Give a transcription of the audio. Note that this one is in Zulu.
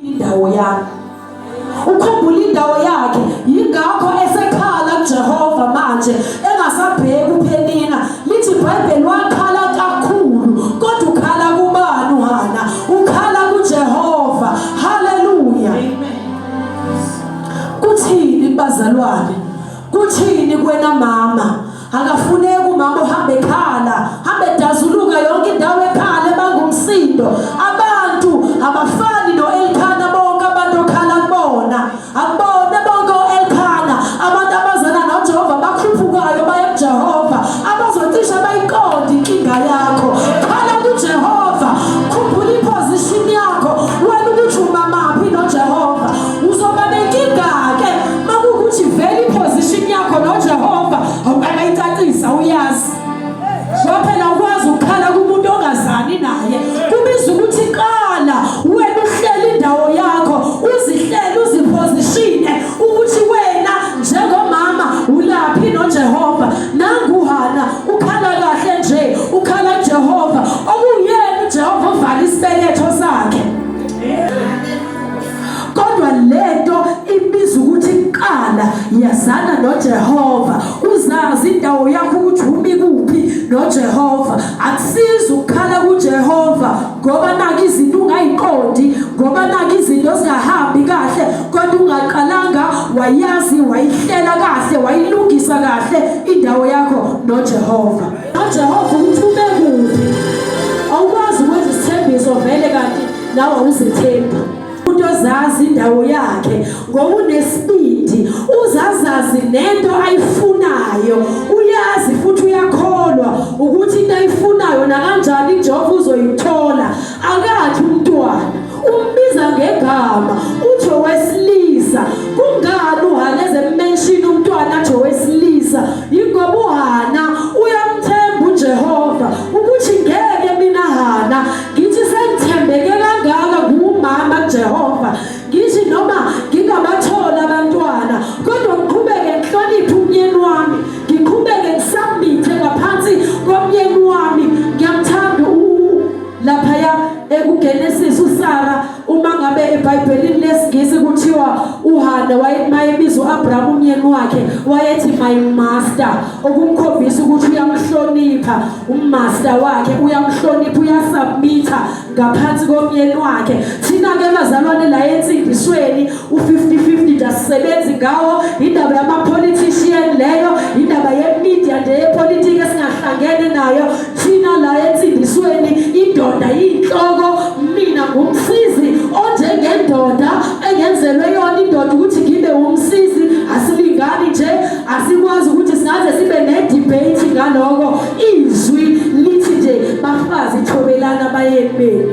Indawo yami. Ukhumbula indawo yakhe, yingakho esekhala kuJehova manje engasabheki uPhenina. Lithi iBhayibheli wakhala kakhulu, kodwa ukhala kubani uHana? Ukhala kuJehova. Haleluya. Kuthini bazalwane? Kuthini kwena mama? Akafuneki umama ohambe ekhala, hambe edazuluka yonke indawo ekhala ebanga umsindo. Abantu abafani no-Elkhana bonke abantu okhala kubona. Akubona bonke o-Elkhana, abantu abazana noJehova bakhuphukayo baye kuJehova, abazocishe bayiqonde inkinga yakho. Khala kuJehova, khumbula iposition yakho, wena ukuthi umamaphi noJehova. Uzoba nenkinga-ke makuwukuthi vele iposition yakho noJehova awukakayicacisa uyazi. Ngoba phela ukwazi ukukhala kumuntu ongazani naye kubiza ukuthi qala wena uhlele indawo yakho uzihlele uziphozishine ukuthi wena njengomama ulaphi noJehova. Nangu Hana ukhala kahle nje ukhala kuJehova okuyena uJehova ovala isibeletho sakhe. Kodwa lento ibiza ukuthi qala yazana noJehova, uzazi indawo yakho ukuthi umi kuphi noJehova. Akusizi ukukhala kuJehova ngoba naka izinto ungayiqondi, ngoba naka izinto zingahambi kahle, kodwa ungaqalanga wayazi wayihlela kahle wayilungisa kahle indawo yakho noJehova. NoJehova ukuthi ume kuphi. Awukwazi ukwenza isithembiso vele kanti nawe awuzethembi. Umuntu ozazi indawo yakhe ngokunesibindi uzazazi nento ayifunayo, uyazi futhi uyakholwa ukuthi into ayifunayo nakanjani uJehova uzoyithola. Akathi umntwana umbiza ngegama uthi owesilisa. Kungani uHana ezemenshini umntwana athi owesilisa? Yingoba uHana uyamthemba uJehova ukuthi ngeke mina Hana ngithi sengithembeke kangaka ngumama kuJehova, ngithi noma ngingabathola abantwana kodwa ngiqhubeke ngihloniphe umyeni wami, ngiqhubeke ngisubmithe ngaphansi komyeni wami. Ngiyamthanda laphaya ekuGenesis uSara, uma ngabe eBhayibhelini lesiNgisi kuthiwa uHana wayebiza uAbraham umyeni wakhe wayethi my master, okumkhombisa ukuthi uyamhlonipha umaster wakhe, uyamhlonipha, uyasubmitha ngaphansi komyeni wakhe. Thina-ke bazalwane la ensindisweni u-50-50 nje asisebenzi ngawo, indaba yama-politician leyo, indaba ye-media nje yepolitiki esingahlangene nayo. Thina la ensindisweni indoda yinhloko, mina ngumsizi onjengendoda engenzelwe yona indoda ukuthi ngibe umsizi. Asilingani nje, asikwazi ukuthi singaze sibe ne-debate ngaloko. Izwi lithi nje bafazi thobelana abayeni benu.